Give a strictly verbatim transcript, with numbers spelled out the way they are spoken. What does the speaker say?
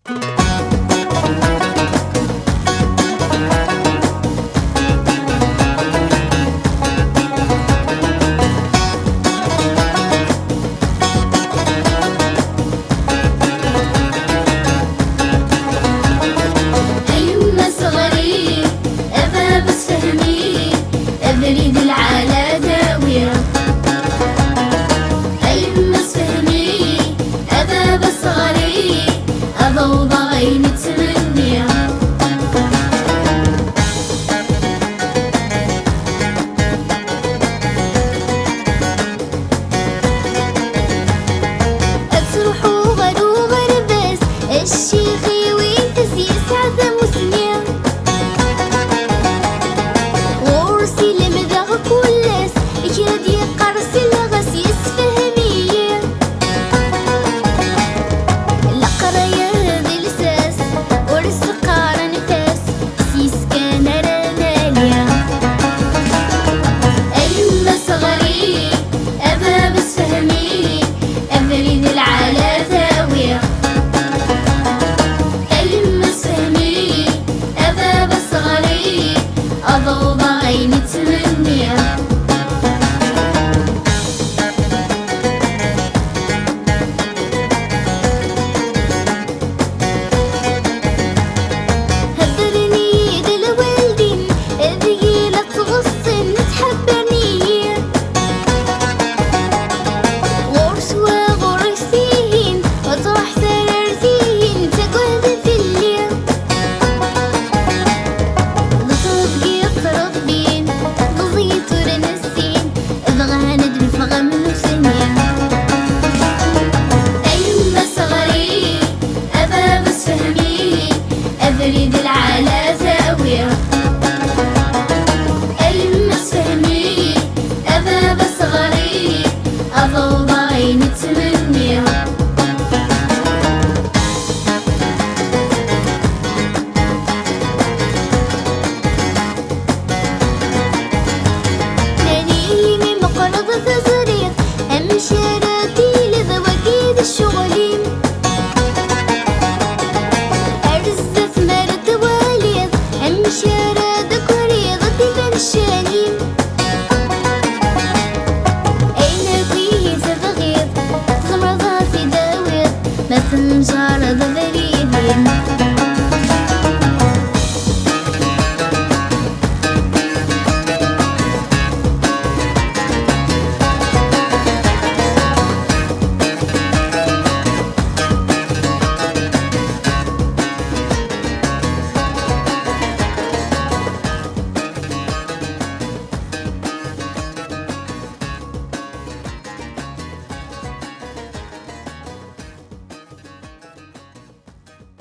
A yemma s ɣer-i, a baba s fhem-i, abrid lɛala dawi. A yemma s fhem-i, a baba s ɣer-i, ad awḍeɣ ayen i ttmenniɣ. Ad truḥu ɣer uɣerbaz, a ccix-iw itess yesɛa tamusni. Ɣur-s i lemdeɣ kul ass, kra d-yeqqar selleɣ-as yessefhem-iyi. Leqraya d lsas, ur s-qqaren fas, s yiskan ara nali. A yemma s ɣer-i, a baba s fhem-i, abrid lɛala tawi. A yemma s fhem-i, a baba s ɣer-i, ad awḍeɣ ayen i ttmenniɣ. Heddren-iyi-d lwaldin, deg-i la ttɣeṣṣin, ttḥebbaren-iyi. Ɣur-s wa ɣur-s tihin, ur truḥ tara ar tihin, ttaggaden fell-i. D ṭṭbib i yi-ttrebbin, meẓẓiyet ur nessin, bɣan ad neffeɣ am nutni. A yemma s ɣer-i, a baba s fhem-i, abrid lɛala tawi. A yemma s fhem-i, a baba s ɣer-i, ad awḍeɣ ayen i ttmenniɣ. Nnan-iyi mi meqqreḍ teẓriḍ amek ara tiliḍ, wagi d ccɣel-im. Ar zdat mi ara twaliḍ amek ara d-tegriḍ ad d-iban ccan-im. Ayen akk i tebɣiḍ tzemreḍ ad t-id-tawiḍ ma temẓareḍ abrid-im.